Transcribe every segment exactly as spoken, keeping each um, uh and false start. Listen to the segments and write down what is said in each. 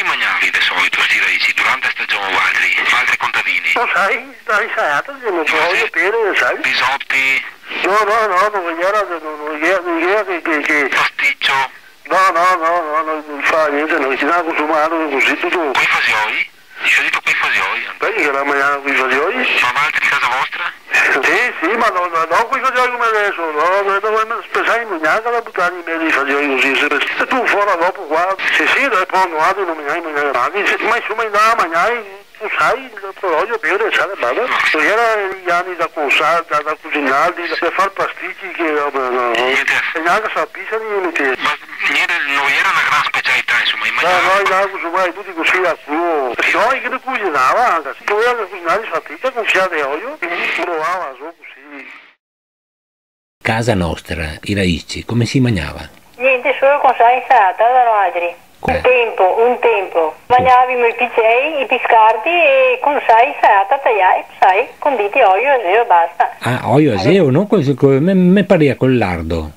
Magnavi de solito sti raici durante a stagion, valtri, valtri contadini? No sai, la insalata, no so, pere, sai? Risoti? No, no, no, no ghe gera, no, no ghe gera, no ghe gera che, che, che... Pasticio? No, no, no, no, no, no fa gnente, no, se ga consumà cusì tuto. Coi fasioi? Go dito coi fasioi. Beh, che la magnava coi fasioi? Ma valtri a casa vostra? Sì, sì, ma no, no, no coi fasioi come deso, no, no, no, no, pensavo gnanca da butarli in mezo ai fasioi cusì, se, se tu fora dopo qua, sì, sì, dopo no, no, no, ma insoma, andava a magnare, tu sai, l'oio, bere, sai, basta. No ghe gera i ani da consar, da, da cusinar, da, da far pastici, che roba, no, no. Gnente. E gnanca salsice, gnente. Ma gnente, no gera na gran specialità, insoma, i magnava. No, no, i andava a consumar tuti cusì a cruo. Noi che ne cusinava anca, se doveva cusinar in salsice, con fià de oio, provava, so, cusì. Casa nostra, i raici, come se i magnava? Gnente, solo consà insalata da noaltri. Come? Un tempo, un tempo. Magnavimo i picei, i piscardi e consà insalata taià, e sai, conditi, oio, aseo, basta. Ah, oio, aseo, no col, col, me, me parea col lardo.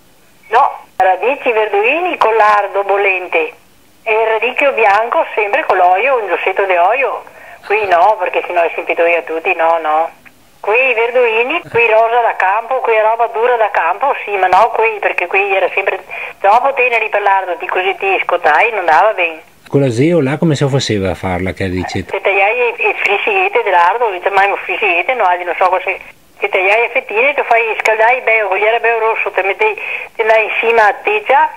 No, radici, verduini col lardo bolente. E el radicio bianco sempre co l'oio, un gioseto de oio. Qui no, parché se no i se inpitoia tuti, no, no. Quei verduini, quei rosa da campo, quea roba dura da campo, sì, ma no quei, parché quei gera sempre tropo teneri par l'ardo, ti cusì ti scotai, no ndava ben. Co l'aseo là come se faseva a farla, che dice? Te taiai e, e frisighete de lardo, i ciamavimo frisighete, no, no so cosa. Te taiai a fetine, te fai scaldar beo, co gera beo roso, te metei, te ndai in sima a tecia,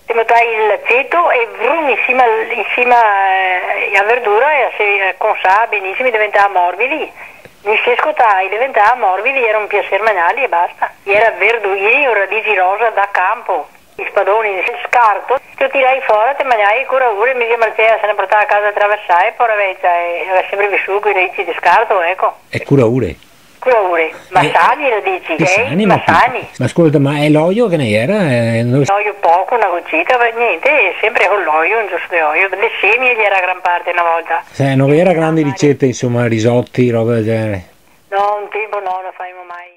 te metai l'aceto e vrum, in sima, in sima, eh, a verdura e se consava benisimo, deventava morbidi. I se scotai, deventava morbidi, gera un piaser magnarli e basta. Gera verduini o radici rosa da campo, i spadoni, el scarto, te lo tirai fora, te magnai cura ure, mi zia Marcela se ne portava a casa traversà, e pora vecia, e gera sempre visuo coi radici de scarto, eco. E cura ure? Cura ure. Ma sani, radici, eh? Sani, ma sani. Ma scolta, ma e l'oio che ne gera? Eh, no... L'oio poco, na gocita, ma gnente, sempre co l'oio, un gioso de oio. De semi gera gran parte na volta. Eh, no ghe gera grandi ricete, insoma, risoti, roba del genere. No, un tempo no, no faimo mai.